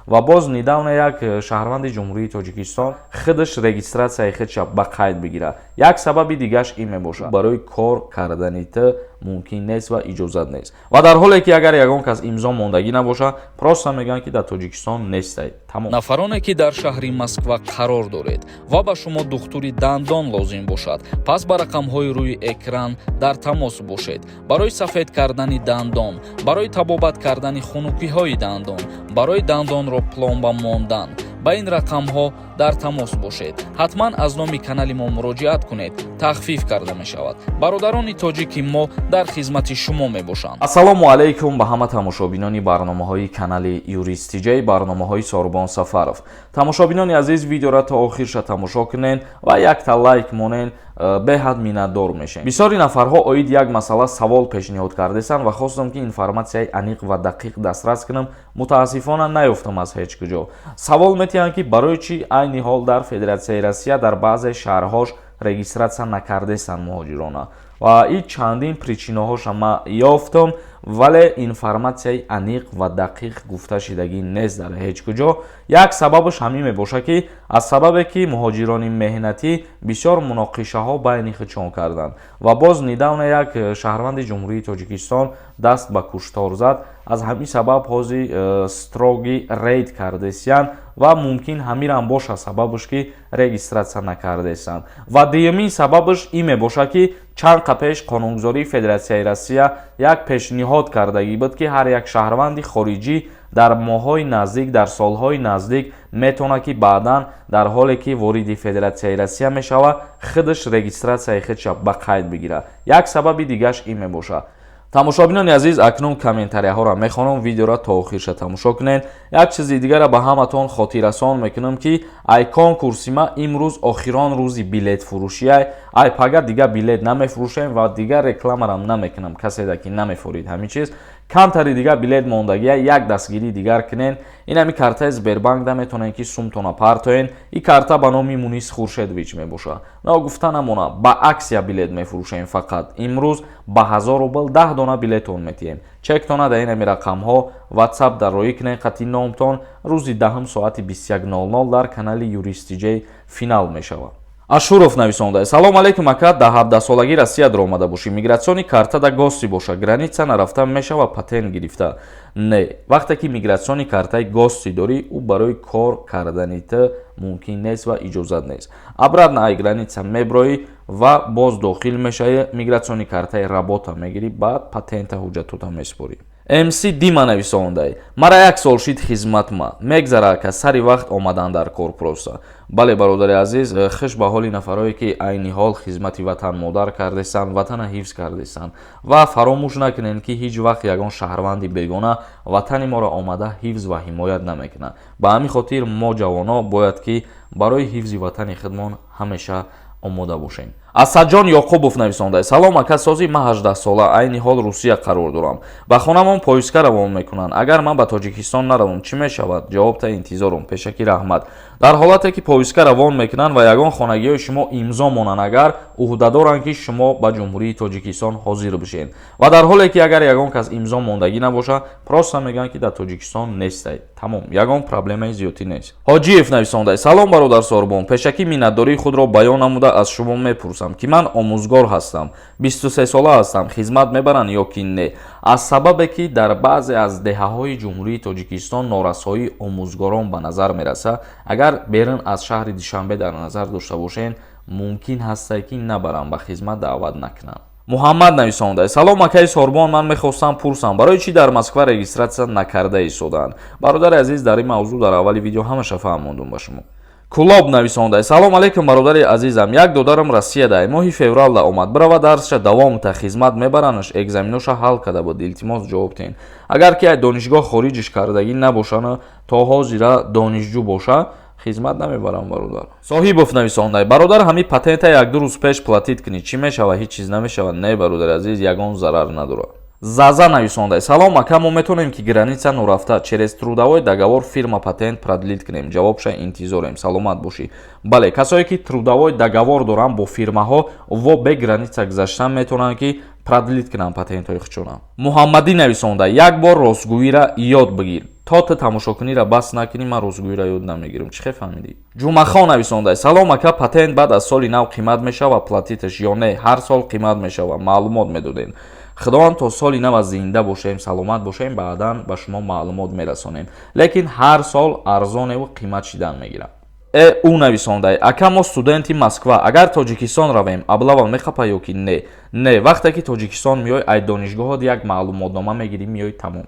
Ва боз недавно як шаҳрванди Ҷумҳурии Тоҷикистон худаш регистратсияи худша ба қайд бигирад. Як сабаби дигаш ин мебошад: барои кор кардани ту мумкин нест ва иҷозат нест. Ва дар ҳоле ки агар ягон кас имзо мондагӣ набошад, просто мегӯянд, ки дар Тоҷикистон нестай, тамом. Нафароне, ки дар шаҳри Москва қарор доред ва ба шумо духтури дандон лозим бошад, пас ба рақамҳои рӯи экран дар тамос бошед. Барои сафед кардани дандон, барои табобат кардани хунукиҳои дандон, барои дандонро пломба мондан ба ин рақамҳо дар тамос бошед. Ҳатман аз номи канали мо муроҷиат кунед, тахфиф карда мешавад. Бародарони тоҷики мо дар хизмати шумо мебошанд. Ассалому алайкум ба ҳама тамошобинони барномаҳои канали Юрист Тиҷай, барномаҳои Сорбон Сафаров. Тамошобинони азиз, видеоро то охирша тамошо кунен ва якта лайк монен, беҳад миннатдор мешем. Бисёри нафарҳо оид як масъала савол пешниҳод кардесанд ва хостам, ки информатсияи аниқ ва дақиқ дастрас кунам. Мутаассифона, наёфтам аз ҳеҷ куҷо. Савол метиҳанд, ки барои чӣ айни ҳол дар Федератсияи Россия дар баъзе шаҳрҳош регистратсия накардесанд муҳоҷирона. Ва и чандин причинаҳоша ма ёфтам, вале информатсияи аниқ ва дақиқ гуфта шидагӣ нест дар ҳеҷ куҷо. Як сабабаш ҳамин мебошад, ки аз сабабе ки муҳоҷирони меҳнатӣ бисёр муноқишаҳо байни худшон карданд. Ва боз недавно як шаҳрванди Ҷумҳурии Тоҷикистон даст ба куштор зад. Аз ҳамин сабаб ҳозир строгий рейд кардесиянд ва мумкин ҳамирам бошад сабабаш, ки регистратсия накардесанд. Ва дуюмин сабабаш ин мебошад, ки чанд қа пеш қонунгузории Федератсияи Россия як пешниҳод кардагӣ буд, ки ҳар як шаҳрванди хориҷӣ дар моҳҳои наздик, дар солҳои наздик метавонад, ки баъдан дар ҳоле ки вориди Федератсияи Россия мешавад, худаш регистратсияи худша ба қайд бигирад. Як сабаби дигаш ин мебошад. Тамошобинони азиз, акнун комментарияҳоро мехонам, видеоро то охирша тамошо кунед. Як чизи дигарро ба ҳаматон хотиррасон мекунам, ки ай конкурси ма имрӯз охирон рӯзи билетфурӯшия. Ай пага дигар билет намефурӯшем ва дигар рекламарам намекунам. Каседа ки намефурид, ҳамин чиз камтари дигар билет мондагия, як дастгирӣ дигар кунен. Ин ҳами картаи Сбербанк да метавонед, ки сумтона партоен. И карта ба номи Мунис Хуршедович мебошад. Ногуфта намона, ба акция билет мефурӯшем. Фақат имрӯз ба 1000 рубл 10 дона билетон метиҳем. Чектона дар ин ҳами рақамҳо WhatsApp дар роӣ кунед қати номтон. Рӯзи 10-ум соати 21:00 дар канали Юрист Тиҷей финал мешавад. Ашуров нависонда: «Салом алейкум, ака. Да 17-солагӣ Россия даромада бошӣ, миграционный карта да гости боша, граница нарафта мешава патент гирифта?» Не, вақте ки миграционный картаи гости дорӣ, ӯ барои кор кардани ту мумкин нест ва иҷозат нест. Обратно ай граница меброӣ ва боз дохил мешавӣ, миграционный картаи работа мегирӣ, баъд патента ҳуҷҷатота месупорӣ. МС Дима нависондай: «Мара як сол шид хизматма мегзара, ака, сари вақт омадан дар кор просто». Бале, бародари азиз, хуш ба ҳоли нафарое, ки айни ҳол хизмати ватан модар кардесанд, ватана ҳифз кардесанд. Ва фаромӯш накунед, ки ҳеҷ вақт ягон шаҳрванди бегона ватани моро омада ҳифз ва ҳимоят намекунад. Ба ҳамин хотир мо, ҷавоно, бояд ки барои ҳифзи ватани худмон ҳамеша омода бошем. Асадҷон Ёқубов нависонда: «Салом, ака, сози ман 18-сола, айни ҳол Русия қарор дорам. Ба хонамон поиска равон мекунанд. Агар ман ба Тоҷикистон наравам, чӣ мешавад? Ҷавобта интизорум, пешакӣ раҳмат». Дар ҳолате ки поиска равон мекунанд ва ягон хонагиҳои шумо имзо монанд, агар ӯҳдадоранд, ки шумо ба Ҷумҳурии Тоҷикистон ҳозир бишед. Ва дар ҳоле ки агар ягон кас имзо мондагӣ набошад, просто мегӯянд, ки дар Тоҷикистон нестай, тамом, ягон проблемаи зиёдтӣ нест. Ҳоҷиев нависонда: «Салом, бародар Сорбон. Пешакӣ миннатдории худро баён намуда, аз шумо мепурсам, ки ман омӯзгор ҳастам, 23 сола ҳастам, хизмат мебаранд ё ки не? Аз сабабе ки дар баъзе аз деҳаҳои Ҷумҳурии Тоҷикистон норасоии омӯзгорон ба назар мерасад. Агар берун аз шаҳри Душанбе дар назар дошта бошед, мумкин ҳастае, ки набарам, ба хизмат даъват накунам». Муҳаммад нависонда: «Салом, акаи Сорбон. Ман мехостам пурсам, барои чӣ дар Москва регистратсия накарда истодаанд?» Бародари азиз, дар ин мавзӯъ дар аввали видео ҳамаша фаҳмондум ба шумо. Кулоб нависонда: «Салом алейкум, бародари азизам. Як додарам Россияда, моҳи февралда омад, бирава дарсша давом та, хизмат мебаранаш? Экзаменоша ҳал карда буд. Илтимос, ҷавоб тиҳен». Агар ки донишгоҳ хориҷиш кардагӣ набошана, то ҳозира донишҷӯ боша, хизмат намебарам, бародар. Соҳибов нависонда: «Бародар, ҳамин патента як-ду рӯз пеш платить кунӣ, чӣ мешава? Ҳеҷ чиз намешава?» Не, бародари азиз, ягон зарар надорад. Заза нависонда: «Салом, ака. Мо метавонем, ки граница нурафта, через трудовой договор фирма патент продлить кунем? Ҷавобша интизорем, саломат бошӣ». Бале, касое ки трудовой договор доранд бо фирмаҳо, во бе граница гузаштан метавонанд, ки Продлить кунанд патентҳои худшона. Муҳаммадӣ нависонда: «Як бор ростгӯиро ёд бигир». То ту тамошокуниро бас накунӣ, ман ростгӯиро ёд намегирам. Чӣ хел фаҳмидӣ? Ҷумъахон нависонда: «Салом, ака, патент баъд аз соли нав қимат мешава платить аш ё не? Ҳар сол қимат мешава, маълумот медодем». Худованд, то соли нава зинда бошем, саломат бошем, баъдан ба шумо маълумот мерасонем. Лекин ҳар сол арзоневу қимат шидан мегирад. Ӯ нависонда: «Ака, мо студенти Москва, агар Тоҷикистон равем, облава мехапа ё ки не?» Не, вақте ки Тоҷикистон меой, ай донишгоҳот як маълумотнома мегирӣ, меой, тамом.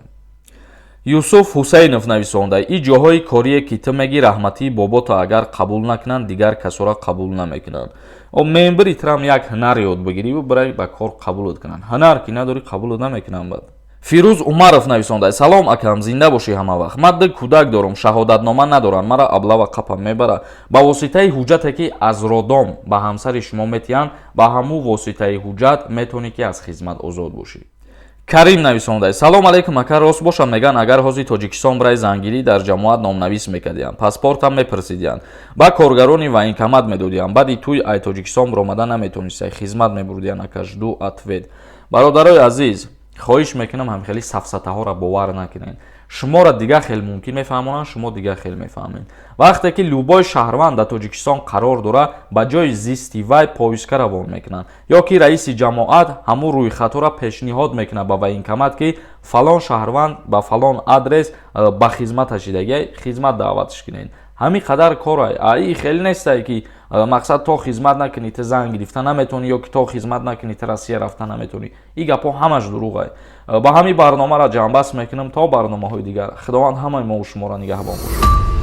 Юсуф Ҳусайнов нависонда: «И ҷоҳои корие, ки ту мегӣ, раҳматии бобото агар қабул накунанд, дигар касора қабул намекунанд». Мембири трам як ҳунар ёд бигирӣ, бирай ба кор қабулат кунанд. Ҳунар ки надорӣ, қабулат намекунанд. Бад Фирӯз Умаров нависонда: «Салом, акам, зинда бошӣ ҳама вақт. Ман ду кӯдак дорам, шаҳодатнома надорам, мара облава қапам мебара?» Ба воситаи ҳуҷҷате, ки аз роддом ба ҳамсари шумо метиҳанд, ба ҳамун воситаи ҳуҷҷат метавонӣ, ки аз хизмат озод бошӣ. Карим нависонда: «Салом алейкум, ака, рост бошам, меган, агар ҳозир Тоҷикистон бирай, зангирӣ дар ҷамоат номнавис мекардиянд, паспортам мепурсидиянд, ба коргарони военкомат медодиянд, баъди туй ай Тоҷикистон биромада наметонистай, хизмат мебурдиянд. Ака, жду ответ». Бародарои азиз, хоҳиш мекунам, ҳамхели сафсатаҳоро бовар накунед. Шуморо дигар хел мумкин мефаҳмонанд, шумо дигар хел мефаҳмед. Вақте ки любой шаҳрванд дар Тоҷикистон қарор дора, ба ҷои зисти вай повестка равон мекунанд ё ки раиси ҷамоат ҳамун рӯйхатҳоро пешниҳод мекунад ба военкомат, ки фалон шаҳрванд ба фалон адрес ба хизмат кашидагиай, хизмат даъватш кунед. Ҳамин қадар корай. Аи хеле нестае, ки мақсад то хизмат накунӣ, ту зан гирифта наметавонӣ ё ки то хизмат накунӣ, ту Россия рафта наметавонӣ. Ин гапҳо ҳамаш дурӯғай. Ба ҳамин барномаро ҷамъбаст мекунам. То барномаҳои дигар, Худованд ҳамаи мову шуморо нигаҳбон бошад.